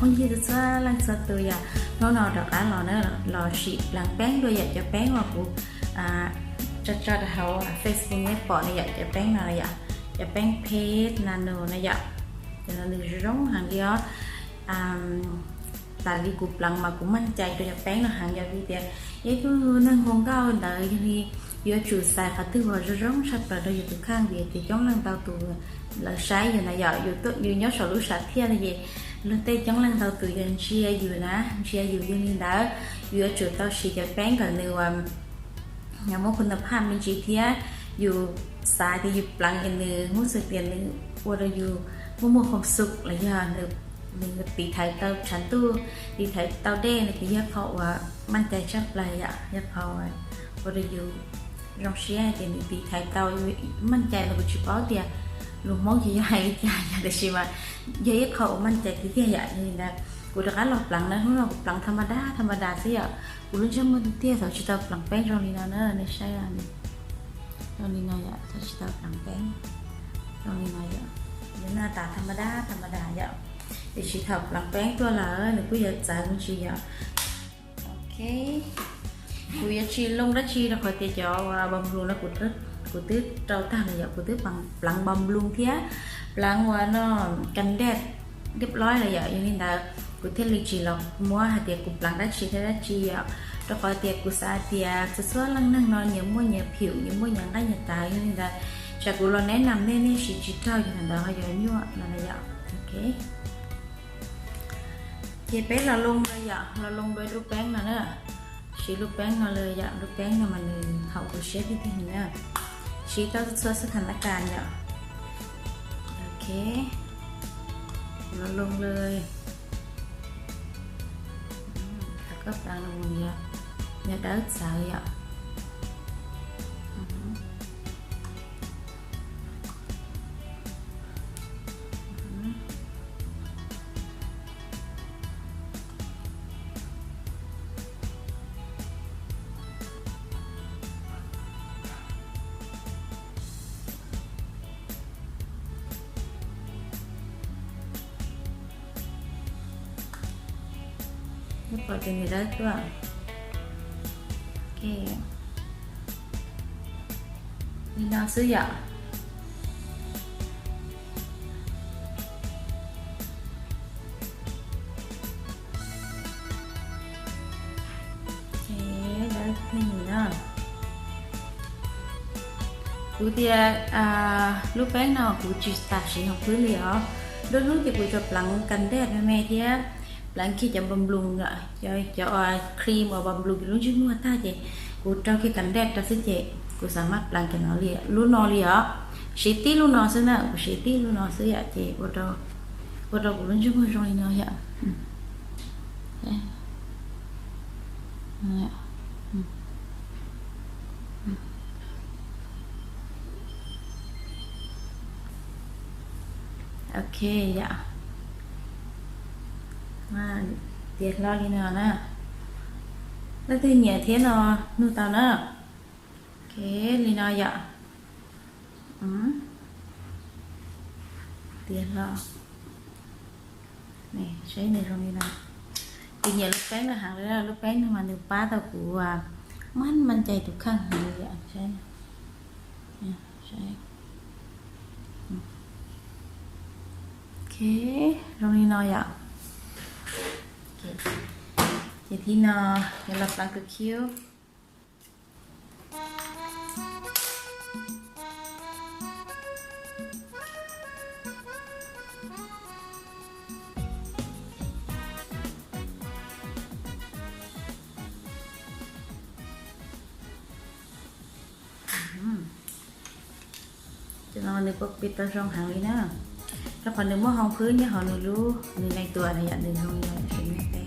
Yog txhua leej txhua tus yom, hnub no rov qab los na, los sim pleev peeb dua yom, cov peeb uas kuv tso tso rau hauv Facebook nej pom na yom, cov peeb no yom, cov peeb phev nano na yom, cov no nws zoo heev li os. Tas li kuv pleev mas kuv meej cai rau cov peeb no heev yom, vim tias ib tug neeg hu nkauj ntawd yog li yuav tsum xaiv qhov twg uas zoo zoo tshaj plaws rau yus tus kheej, vim tias coob leej ntau tus lawv saib yus na yom, yus nyob saum lub sam thiaj no ces luag tej coob leej ntau tus yog ntsia yus na, ntsia yus. Yog li ntawd yus yuav tsum tau siv cov peeb kom nws ua muaj khun nab phaj me ntsis thiab yus xav tias yus pleev es nws muaj xwm tias nws ua rau yus muaj muaj khoom xum los yog nws tiv thaiv tau tshav ntuj, tiv thaiv tau dej no ces yog qhov uas meej cai tshaj plaws yom, yog qhov ua rau yus zoo siab hais tias nws tiv thaiv tau. Meej cai los kuv tsis paub tias lus Hmoob ces yog hais li cas yom, tiam sis mas yog ib qho uas meej cai tiag tiag yom. Yog li ntawd kuv rov qab los pleev na, hnub no kuv pleev tha ma da tha ma da xwb yom, kuv lub ntsej muag tiag tiag thaum tsis tau pleev peeb zoo li no na, nej saib zoo li no yom, thaum tsis tau pleev peeb zoo li no yom, nws na tas tha ma da tha ma da yom, tiam sis thaum pleev peeb tuaj lawm nws kuj yuav txawv me ntsis yom. Ok, kuv yuav tsis loo dab tsi rau qhov tias cov uas npam nploos no kuv twb rau tag lawm yom, kuv twb pleev npam nploos thiab pleev uas no kas dej riab loib lawm yom. Yog li ntawd kuv thiaj li tsis los muab hais tias kuv pleev dab tsi thiab dab tsi yom, rau qhov tias kuv xav hais tias txhua txhua leej neeg no nyias muaj nyias phim, nyias muaj nyias nqaij nyias tawv. Yog li ntawd tsam kuv los neb nam nej, nej siv tsis raug ces ntawd ho yuav nyuaj no na yom. Ok, ces peb los loo lawm yom, los loo dua lub peeb no na. Siv lub peeb no lawm yom, lub peeb no mas nws haum kuv siab tiag tiag li na. Siv tau txhua xab tham na kas yom. Ok, los loo lawm. Thaum koj pleev los mus yog, yog dawb txawv yom. Pom tias nws dawb tuaj. Ok, li no xwb yom. Kuv tias lub peeb no kuv tsis tas siv hoov phwb li os. Nruab hnub ces kuv tsuas pleev kas dej me me thiab pleev kiag cov npam nploos, cov cream uas npam nploos lub ntsej muag tag ces kuv rau kiag kas dej rau xwb ces kuv xav maj pleev cov no li, lub no li os. Siv tib lub no xwb na, kuv siv tib lub no xwb yom, ces ua rau kuv lub ntsej muag zoo li no yom. Ok yom, tiav hlo li no na. Leej twg nyiam thiab no nug tau na. Ok, li no yom. Tiav hlo. Saib nws zoo li no. Kuv nyiam lub peeb no heev li, lub peeb no mas nws pab tau kuv maj maj cai tus kheej heev li yom. Ok, zoo li no yom. Ces thib no yuav los pleev tus khiv. Cov no nws pib tau zoo heev li na, rau qhov nws muaj hoov phwb nyob hauv nws lub, nws neeg tuas na yom, nws zoo li no yom, sim neej peb.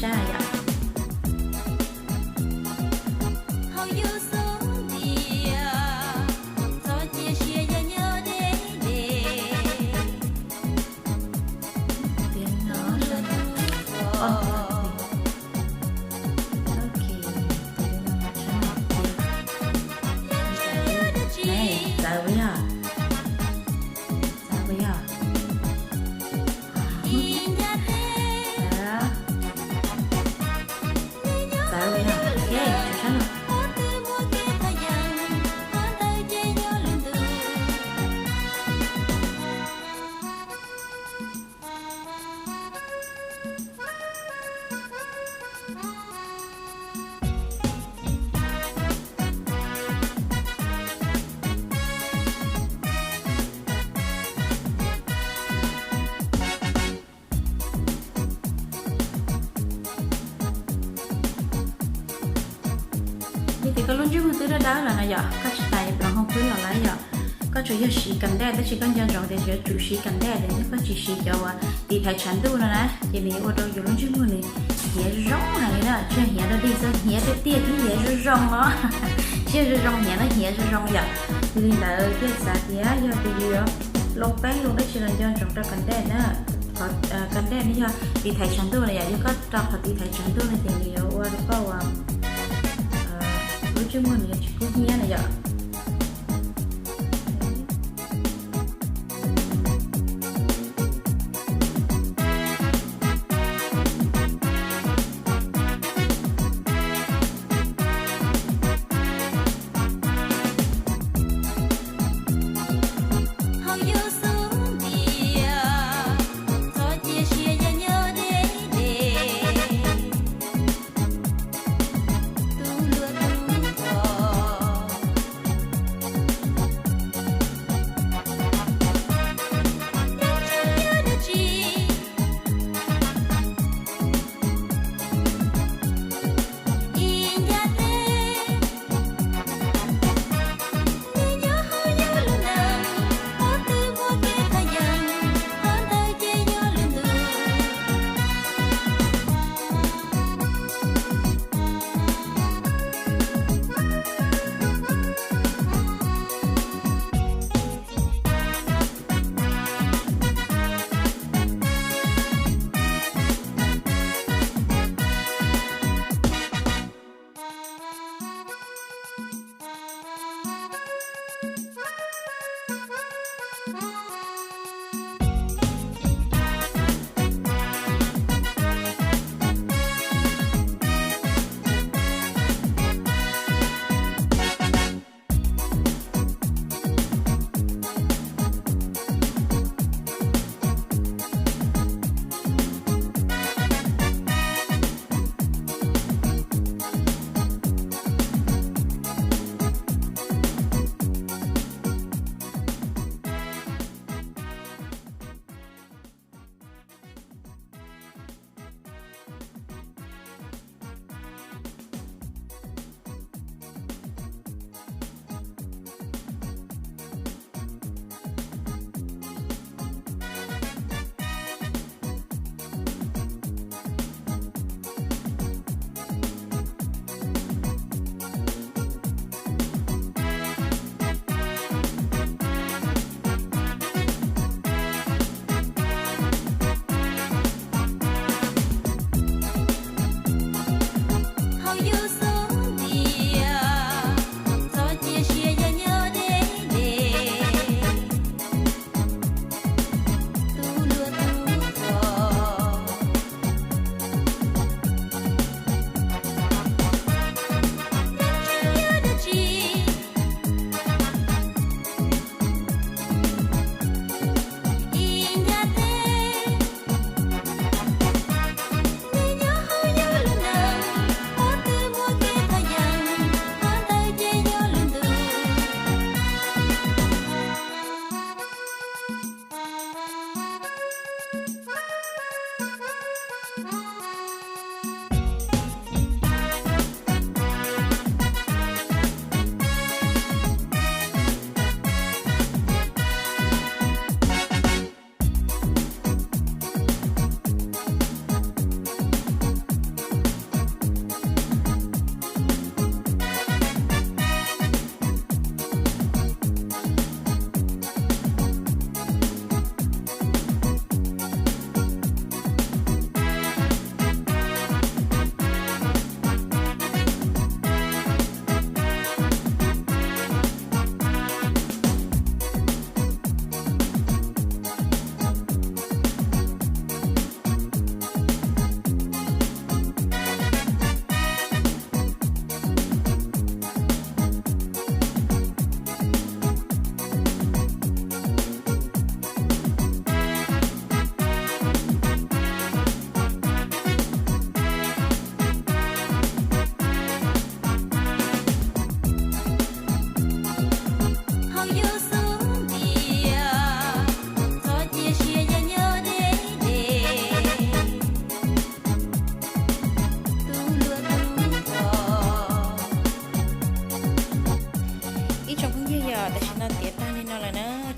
sab yom. Txawv puas yog? Txawv puas yog? Txawv puas yog? Ok, tso sab no. Yog tias koj lub ntsej muag twb dawb dawb lawm no yom, koj tsis tas yuav ploov hauv pwb los lawm yom. Koj tsuas yog siv kas daj tab sis koj nco ntsoov tias yuav tsum siv kas daj, tias yog koj tsis siv cov uas tiv thaiv tshav ntuj no na ces nws yuav ua rau yus lub ntsej muag nws hnyav zoo zoo heev li na, tsis yog hnyav rau dig xwb, hnyav tiag tiag thiab hnyav zoo zoo os. Tsis yog zoo zoo hnyav na, hnyav zoo zoo yom. Yog li ntawd thiaj xav tias yog tias yus yuav lau peeb lau dab tsi los nco ntsoov rau kas daj na. Qhov kas daj no yog tiv thaiv tshav ntuj na yom, yog koj rau qhov tiv thaiv tshav ntuj no ces nws yuav ua rau koj uas lub ntsej muag nws yuav tsis kub hnyiab na yom.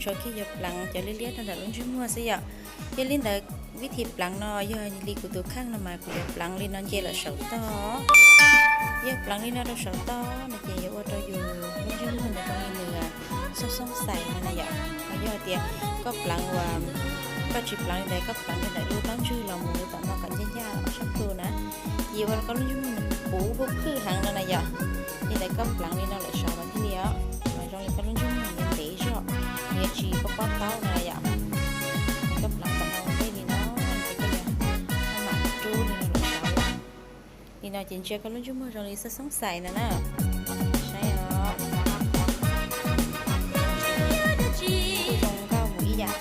Tso kiag yuav pleev cov liab liab rau ntawm lub ntsej muag xwb yom. Yog li ntawd, vib thib pleev no yog li kuv tus kheej no mas kuv yuav pleev li no nce lawm saum toj. Yog pleev li no rau saum toj no ces yuav ua rau yus lub ntsej muag ntawd zoo li nws xoob xoob xais no na yom. Ho yog tias koj pleev uas, koj tsis pleev li ntawd, koj pleev li ntawm lub taub ntswg los mus li tom no kom ncaj ncaj ob sab plhu na, ces yuav ua rau koj lub ntsej muag nws puv puv phwj heev no na yom. Li ntawd koj pleev li no lawm saud mas thiaj li os, mas zoo li koj lub ntsej muag nws yuav ntev zog, nws yuav tsis pob pob taub no na yom. Koj pleev kom no ua ntej li no, ces koj yuav mam rub li no lawm saud. Li no ces ntsia koj lub ntsej muag zoo li xoob xoob xais no na. Saib os. Kuj zoo nkauj mus ib yam.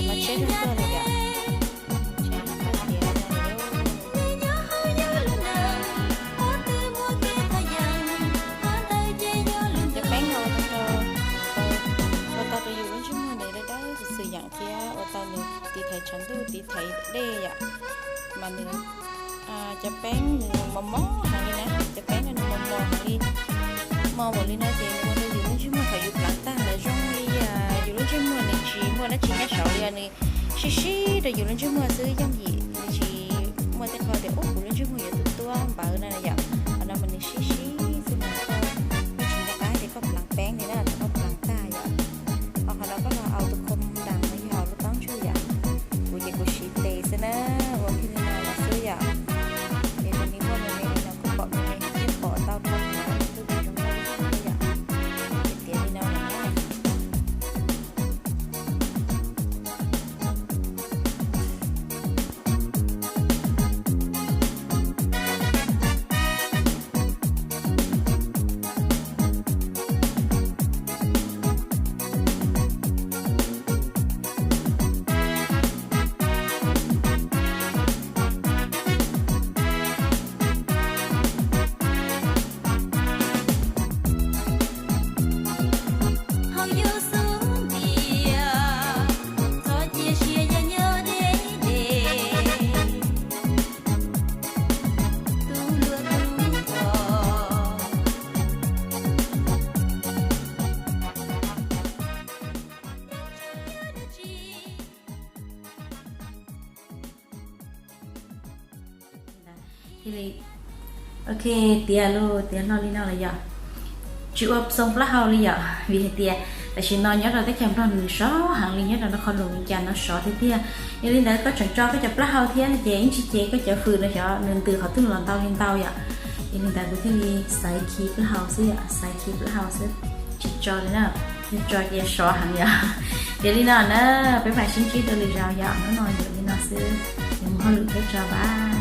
Mas tsheb zoo nkauj li yom. Tsheb zoo nkauj tiag no. Cov peeb no ua tau rau yus lub ntsej muag nws dawb dawb xwm xwm yeem thiab ua tau nws tiv thaiv tshav ntuj tiv thaiv dej yom. Mas nws, cov peeb nws mos mos heev li na, cov peeb no nws mos mos heev li. Mos npaum li no ces nws ua rau yus lub ntsej muag thaum yus pleev tag ntawd zoo li yus lub ntsej muag nws tsis muaj dab tsi nyob saud li, nws sib sib rau yus lub ntsej muag xwb, yooj yim nws tsis muaj tej qho tias ub kuv lub ntsej muag yuav tuab tuab npawv no na yom. Qhov no mas nws sib sib xwb mas koj yeej tsis nco qab tias koj pleev peeb li na, thaum koj pleev tag yom. Ho qhov no koj los au tus khoo das no yog lub taub ntswg yom. Kuv ces kuv siv tes xwb na, ua kiag li no los xwb yom. Ces kuv nim muaj me me li no kuv pom me me thiab pom tau rau hauv ntuj ces zoo nkauj li yom. Ces tiav li no lawm na. Ok, tiav lawm, tiav hlo li no lawm yom. Tsis ua xoo plaub hau li yom, vim hais tias tam sim no nyob rau teb chaws Nplog nws sov heev li, nyob rau nrob qhov lus li cas no sov tiag tiag. Yog li ntawd koj tseem tso koj cov plaub hau thiab no ces ib ntsis ces koj cov fws no xyov nws ntws qhov twg los ntau li ntau yom. Yog li ntawd kuv thiaj li xaiv khi plaub hau xwb yom, xaiv khi plaub hau xwb, tsis tso li na, yog tso ces sov heev yom. Tiav li no na, peb mam sib ntsib dua lwm zaus yom, hnub no yuav li no xwb, mus hauj lwm thiab tso pab.